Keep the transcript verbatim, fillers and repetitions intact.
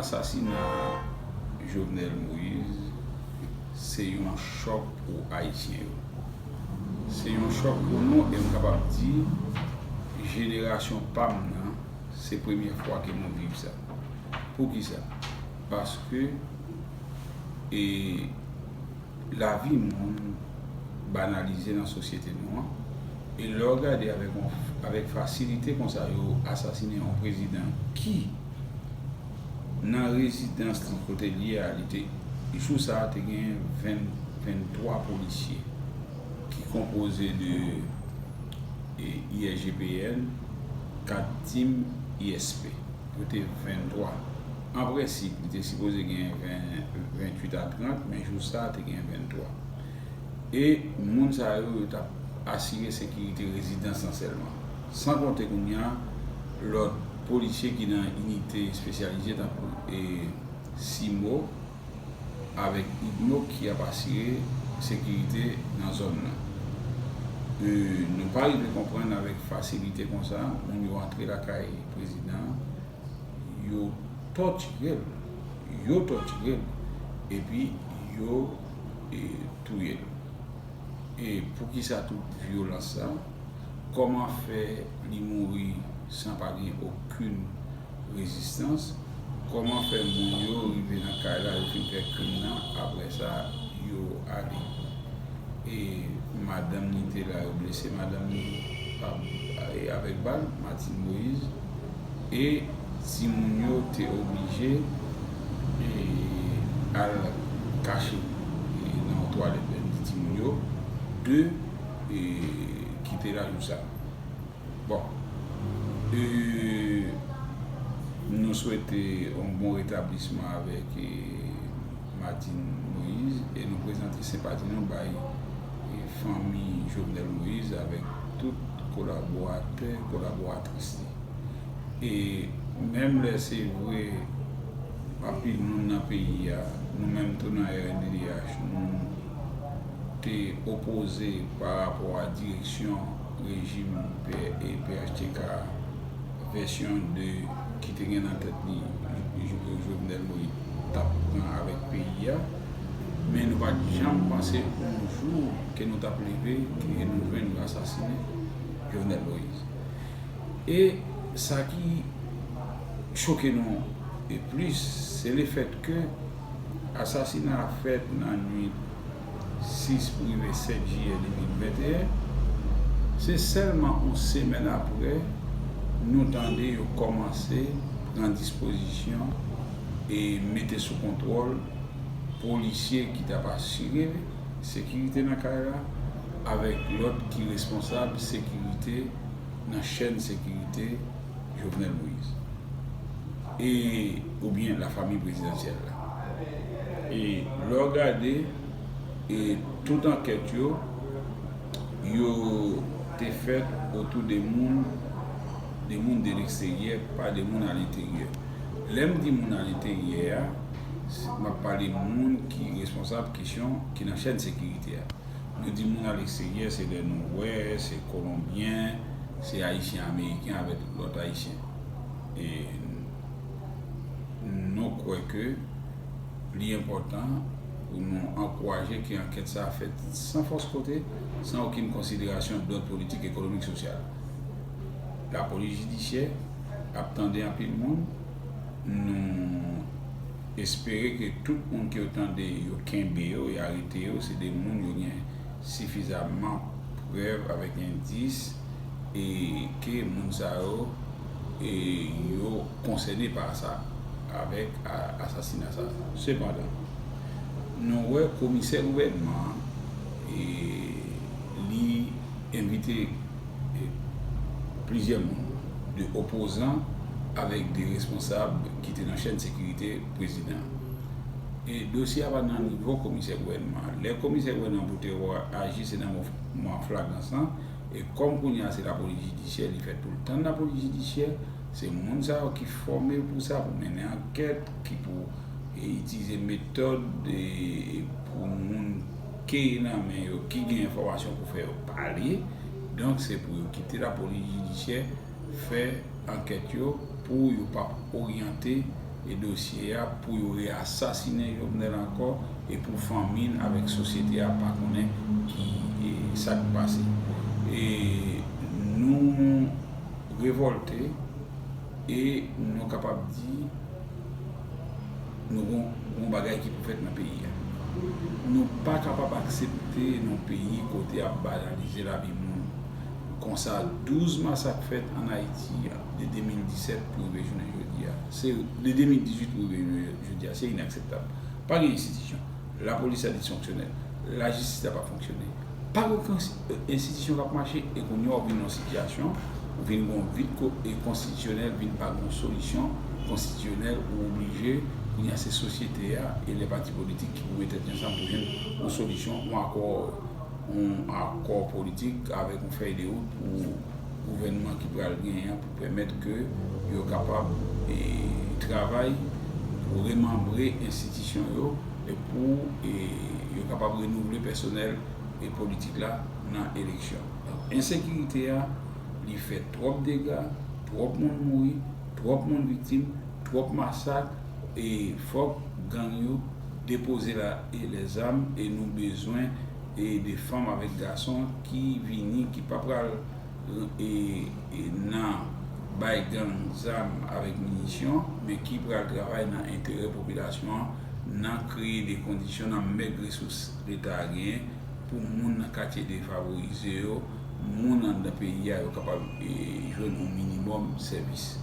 Asasina Jovenel Moïse se yon chòk pou Ayisyen yo. Se yon chòk pou nou, e m kapab di, jenerasyon pa m nan, se premyè fwa ke nou viv sa. Poukisa? Paske, e, lavi moun banalize nan sosyete nou an. E lè w gade avèk yon, avèk fasilite konsa, yo asasinen yon prezidan ki, nan rezidans li, kote l ye a, li te, jou sa a, te gen ven, venntwa polisye ki konpoze de, e, I S G P N, kat tim I S P. Yo te venntwa. An prensip, li te sipoze gen ven, venntuit a trant, men jou sa a te gen venntwa. E moun sa yo, yo t ap asire sekirite rezidans lan sèlman. San konte kounye a, lòt polisye ki nan inite espesyalize, tankou, e, CIMO avèk UDMO ki ap asire sekirite nan zòn nan. E, nou pa rive konprann avèk fasilite konsa, moun yo antre lakay prezidan an, yo tòtire l, yo tòtire l, epi yo, e, touye l. E poukisa tout vyolans sa? Kòman fè li mouri san pa gen okenn rezistans? Kòman fè moun yo rive nan kay la, yo fin fè krim nan, apre sa, yo ale? E madanm li te la, yo blese madanm li, pa, e avèk bal, Martine Moïse. E timoun yo te oblije, e, al kache, e, nan yon twalèt, lè m di timoun yo, de, e, ki te la jou sa. Bon. E, nou swete yon bon retablisman avèk, e, Martine Moïse, e nou prezante senpati nou bay, e, fanmi Jovenel Moïse avèk tout kolaboratè, kolaboratris li. E menm lè se vre, anpil moun nan peyi a, nou menm tou nan R N D D H, nou te opoze pa rapò a direksyon rejim P-, e P H T K, vèsyon de, ki te gen nan tèt li, Jo-, Jovenel Moïse, t ap pran avèk peyi a. Men nou pa t janm panse yon jou ke nou t ap leve, ke nou jwenn yo asasinen Jovenel Moïse. E sa ki choke nou e plis, se lefèt ke asasina a fèt nan nwit sis pou rive sèt jiyè de mil venteyen. Se sèlman yon semèn apre, nou tande yo kòmanse pran dispozisyon e mete sou kontwòl polisye ki t ap asire sekirite nan kay la, avèk lòt ki responsab sekirite nan chèn sekirite Jovenel Moïse, e, oubyen lafanmi prezidansyèl la. E lè w gade, e, tout ankèt yo, yo te fèt otou de moun, de moun de leksteryè, pa de moun alenteryè. Lè m di moun alenteryè a, m ap pale moun ki responsab kesyon ki nan chèn sekirite a. Nou di moun aleksteryè, se lè nou wè se Kolonbyen, se Ayisyen Ameriken avèk lòt Ayisyen. E nou kwè ke li enpòtan pou nou ankouraje ke ankèt sa a fèt san fòs kote, san okenn konsiderasyon dòd politik, ekonomik, sosyal. Lapolis jidisyè ap tande anpil moun. Nou espere ke tout moun ke yo tande, yo kenbe yo, yo arete yo, se de moun yo gen sifizamman prèv avèk endis, e ke moun sa yo, e yo konsène pa sa, avèk a-, asasina sa. Sepandan, nou wè komisè gouvènman an, e li envite, e, plizyè moun, de opozan avèk de responsab ki te nan chèn sekirite prezidan an. E dosye a pa nan nivo komisè gouvènman an. Lè komisè gouvènman pou te aji, se nan mo-, moman flagrans lan. E kòm kounye a se lapolis jidisyè, li fèt pou l tann lapolis jidisyè. Se moun sa yo ki fòme pou sa, pou mennen ankèt, ki pou, e, itilize metòd, e, pou moun ke nan men yo, ki gen enfòmasyon pou fè yo pale. Donk, se pou yo kite lapolis jidisyè fè ankèt yo, pou yo p ap oryante e dosye a pou yo reasasinen Jovenel ankò e pou fanmi l avèk sosyete a pa konnen ki e, sa k pase. E nou revòlte e nou kapab di nou gon, gon bagay ki pou fèt nan peyi a. Nou pa kapab aksepte nan peyi kote ap banalize lavi moun. Konsa, douz masak fèt ann Ayiti de de mil disèt pou rive jounen jodi a. Se de de mil dizuit pou rive jounen jodi a, se inakseptab. Pa gen enstitisyon. Lapolis la disfonksyonèl. Lajistis la pa fonksyone. Pa gen okenn enstitisyon k ap mache e kounye a w vin nan yon sitiyasyon, ou vin gen yon vid konstitisyonèl, vin pa gen yon solisyon konstitisyonèl, ou oblije, kounye a se sosyete a e lè pati politik ki pou met tèt yo ansanm pou jwenn yon solisyon, yon akò yon akò politik avèk yon fèy de wout pou gouvènman ki pral genyen an pou pèmèt ke yo kapab e, travay pou remanbre enstitisyon yo e pou e, yo kapab renouvle pèsonèl e politik la nan eleksyon. Ensekirite a, li fè twòp dega, twòp moun mouri, twòp moun viktim, twòp masak e fòk gang yo depoze la e lèzam e nou bezwen e de fanm avèk gason ki vini, ki pa pral e, e nan bay gang zam avèk minisyon, men ki pral travay nan enterè popilasyon an, nan kreye de kondisyon, nan mèg resous Leta a genyen pou moun nan katye defavorize yo, moun anndan peyi a yo kapab e, jwenn yon minimòm sèvis.